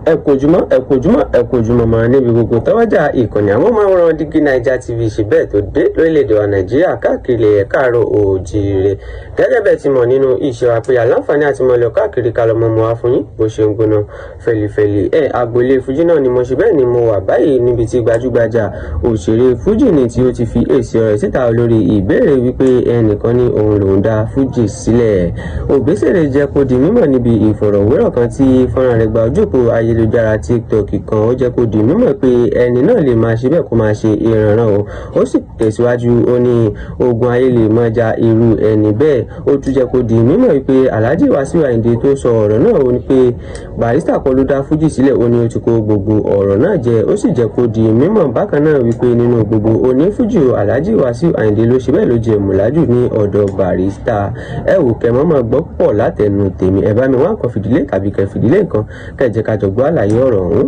Ẹ kú ojúmọ́, ẹ kú ojúmọ́, ẹ kú ojúmọ́ mọ́ níbi gbogbo tọ́wọ́jà ìkànnì amóhùnmáwòrán Dígí Naija TV ṣe bẹ́ẹ̀ tó dé lórílẹ̀‐èdè wa Nàìjíríà káàkiri ẹ̀ káàárọ̀ oòjíire. Gẹ́gẹ́ bẹ́ẹ̀ ti mọ̀ nínú iṣẹ́ wa pé àlàǹfààní àti mọ̀lẹ́ káàkiri kalọ̀ mọ́ mọ́ wá fún yín bó ṣe ń gbóná fẹlifẹli. Ẹ̀ agboolé fújì náà ni mo ṣe bẹ́ẹ̀ ni mo wà báyìí, níbi tí gbajúgbajà òṣèré fújì ni tí ó ti fi èsì ọ̀rọ̀ síta lórí ìbéèrè wípé ẹnìkan ní òun lòún dá fújì sílẹ̀. Òbésèré jẹ́ kó di mímọ̀ níbi ìfọ̀rọ̀wérọ̀ kan tí fọ́nrán rẹ̀ gba ojú òpó ayélujára TikTok kan. Ó jẹ́ kó di mímọ̀ pé ẹni náà lè máa ṣe bẹ́ẹ̀ kó máa ṣe ìrànràn o. Ó sì tẹ̀síwájú, ó ní ogun ayé lè máa ja irú ẹni bẹ́ẹ̀. Ó tún jẹ́ kó di mímọ̀ wípé Alhaji Wasiu Ayinde tó sọ ọ̀rọ̀ náà, ó ní pé Barrister kọ́ ló dá fújì sílẹ̀, ó ní ó ti kó gbogbo ọ̀rọ̀ náà jẹ. Ó sì jẹ́ kó di mímọ̀ bákan náà wípé nínú gbogbo onífújì, Alhaji Wasiu Ayinde ló ṣe bẹ́ẹ̀ ló jẹ mùlájù ní ọ̀dọ̀ Barrister. Ẹ wò kẹ́ mọ́ gbọ́ pọ̀ látẹnu tèmi. Ẹ bá mi wá nǹkan fìdílé tàbí kẹ́ fìdílé nǹkan, kẹ́ jẹ́ ká jọ gbọ́ àlàyé ọ̀rọ̀ ọ̀hún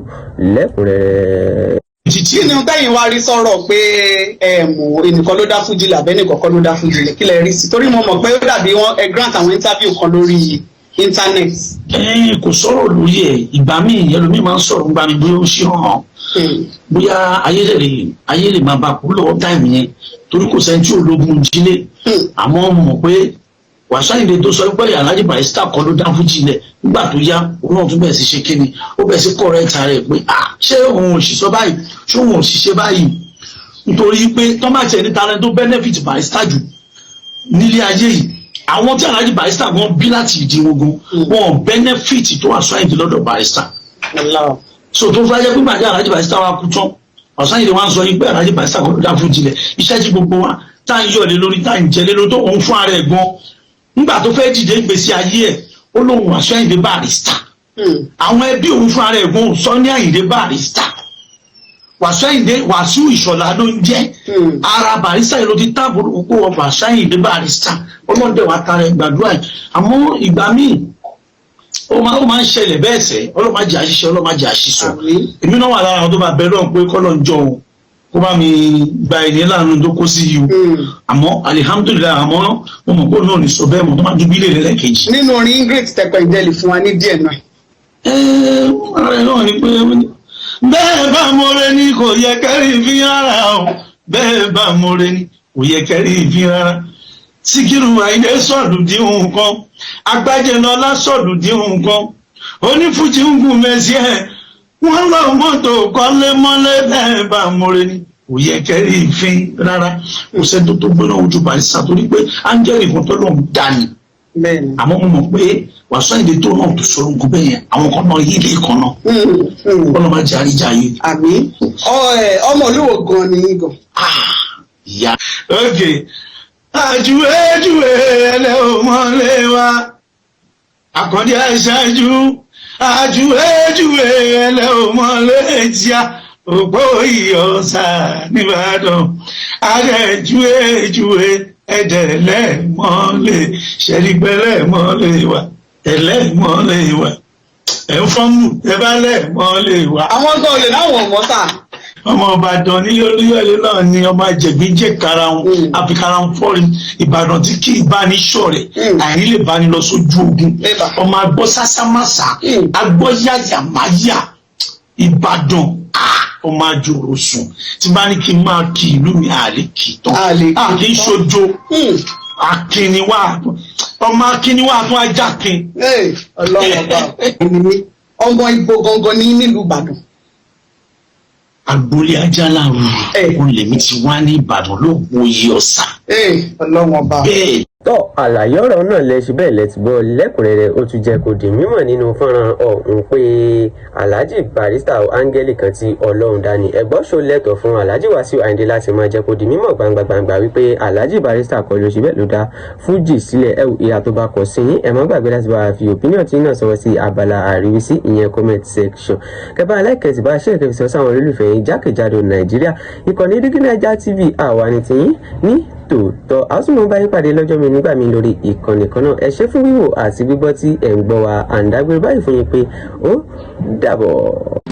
lẹ́kùnrẹ́rẹ́. Kí ni tẹ́yìn wá rí sọ̀rọ̀ pé ẹnìkan ló dá fújì lẹ̀ àbẹ́nìkan kọ́ ló dá fújì lẹ̀? Kí lẹ rí sí? Torí mo mọ̀ pé ó dàbí wọ́n ẹ grant àwọn interview kan lórí internet. Ẹ kò sọ̀rọ̀ lórí ẹ̀. Ìgbà míì ẹlòmíì máa ń sọ̀rọ̀ ńgbà mi, bóyá ó ṣe hàn, bóyá ayé lè máa bá kú lọ́wọ́ time yẹn, torí kò sẹ́ni tí ò lógun jílé. Àmọ́ mo mọ̀ pé Wàsíù Àyìndé tó sọ pé Alhaji Barrister kọ́ ló dá fújì lẹ̀, nígbà tó yá, òun náà tún bẹ̀rẹ̀ sí ṣe kíni, ó bẹ̀rẹ̀ sí correct rẹ̀ pé, ah, ṣé òun ò sì sọ báyìí? Ṣé òun ò sì ṣe báyìí? Nítorí pé tọ́mátì ẹni talent tó benefit Barrister jù nílé ayé yìí, àwọn tí Alhaji Barrister gan bí láti ìdí wọn gan, wọn benefit tó Wàsíù Àyìndé lọ́dọ̀ Barrister. So tó fẹ́ jẹ́ pé gbàdé Alhaji Barrister wa kú tán, Wàsíù Àyìndé wa ń sọ yìí pé Alhaji Barrister kọ́ ló dá fújì lẹ̀, iṣẹ́ tí gbogbo wa tá ń yọ̀ lé lórí, tá ń jẹ lé lórí, tó òun fún ara ẹ̀ gan nígbà tó fẹ́ dìde gbèsè ayé ẹ̀, ó lóun Wàsíù Àyìndé Barrister. Àwọn ẹbí òun fún ara ẹ̀ gan sọ ní Àyìndé Barrister, Wàsíù Àyìndé, Wàsíù Ìṣọ̀lá ló ń jẹ́. Ara Barrister yìí ló ti táàbù kó wọ Wàsíù Àyìndé Barrister. Ọlọ́dẹ wa tara ẹ̀ gbàdúrà yìí. Àmọ́ ìgbà míì ó máa ń ṣẹlẹ̀ bẹ́ẹ̀ sẹ́. Ọlọ́mọ jẹ́ àṣìṣe, ọlọ́mọ jẹ́ àṣìṣọ. Èmi náà wà lára àwọn tó bá bẹ lọ́hùn pé kọ́lọ́ ń jọ òun kó bá mi gba ẹni láàánú tó kó sí yìí o. Àmọ́ alihamudulilayi, àmọ́ mo mọ̀ pé òun náà ní sọ bẹ́ẹ̀ mọ̀ tó máa dúbílẹ̀ lẹ́lẹ́kejì. Nínú orin Ingrate tẹpẹ ìjẹ́lì, fún wa ní díẹ̀ náà. Ẹ ara ẹ náà ni pé bẹ́ẹ̀ bá mọ̀rẹ́ ni kò yẹ kẹ́rì fi rárá o, bẹ́ẹ̀ bá mọ̀rẹ́ ni kò yẹ kẹ́rì fi rárá. Síkírù Àyìndé sọ̀lù dín nǹkan, Agbájẹlọlá sọ̀lù dín nǹkan, onífújì ń gùn mẹ́sì ẹ̀, wọ́n lọ mọ́tò kọ́lé mọ́lé. Bẹ́ẹ̀ bá mọ̀rẹ́ ni kò yẹ kẹ́rì fi rárá. Kò sẹ́ni tó tó gbóná ojú Barrister, torí pé áńgẹ́lì kan tó lọ́n dání. Àmọ́ mo mọ̀ pé Wàsíù Àyìndé tó náà tó sọ̀rọ̀ nǹkan bẹ́ẹ̀ yẹn, àwọn kan náà yí ilé kan náà. Kọ́nà má jẹ́ àríjà yìí. Àmín. Ọmọ olúwo gan ni yín gan. Ìyá ok, àjùwéjùwé ẹlẹ́ ò mọ́lé wa, àkàndé aṣáájú, àjùwéjùwé ẹlẹ́ ò mọ́lé tíá, òpó ìyọ̀sà nìbàdàn, àjẹjúwéjùwé ẹ̀dẹ̀lẹ̀ mọ́lé, ṣẹ̀rígbẹ́lẹ̀ mọ́lé wa, ẹ̀lẹ́ mọ́lé wa, ẹ̀ ń fọ́nmù ẹ bá lẹ̀ mọ́lé wa. Àwọn gan olè láwọn ọmọ sà. Ọmọ Ìbàdàn nílé Olúyọ̀lé náà ni, ọmọ àjẹgbíjẹ karahun, àfikàrahun fọ́rin Ìbàdàn tí kì í bá ní ṣọ̀rẹ́, àìní lè bá ní lọ sójú ogun, ọmọ agbọ́ sásámásá, agbọ́ yáyàmáyà Ìbàdàn, ọmọ àjòrò sùn. Tí bá ní kí n máa kí ìlú mi, àlè kì í tán, kì í ṣojo. Akínníwá, ọmọ akínníwá tún ajá kin. Ọlọ́wọ́ ọba ọmọ ibo gangan ní nílùú Ìbàdàn? Agboolé Ajálàrú òun lèmi ti wá ní Ìbàdàn lóògùn oyè ọ̀sà. Ọlọ́wọ́n ọba. Bẹ́ẹ̀. Tọ́ àlàyé ọ̀rọ̀ náà lẹ ṣe bẹ́ẹ̀ lẹ ti gbọ́ lẹ́kùnrẹ́rẹ́. Ó tún jẹ́ kó di mímọ̀ nínú fọ́nrán ọ̀hún pé Alhaji Barrister áńgẹ́lì kan tí Ọlọ́run dání ẹ̀gbọ́n ṣó lẹ́tọ̀ọ́ fún Alhaji Wasiu Ayinde láti máa jẹ́ kó di mímọ̀ gbangba-gbangba wípé Alhaji Barrister kọ́ ló ṣe bẹ́ẹ̀ ló dá fújì sílẹ̀. Ẹ ìyá tó bá kọ sí yín, ẹ má gbàgbé láti bá fi opinion tí náà sọ̀rọ̀ sí abala àríwísí, ìyẹn comment section. Kẹbà aláìkẹsì bá ṣe ìkẹfì sọ sáwọn olólùfẹ́ yín jákèjádò Nàìjíríà. Ìkànnì Dígí Naija TV, àwa ni tiyín ní tòótọ́. A ó sì mọ bá yín pàdé lọ́jọ́ mi nígbà mi lórí ìkànnì kan náà. Ẹ ṣé fún wíwò àti gbígbọ́ tí ẹ̀ ń gbọ́ wa. À ń dágbére báyìí fún yín pé ó dàbọ̀.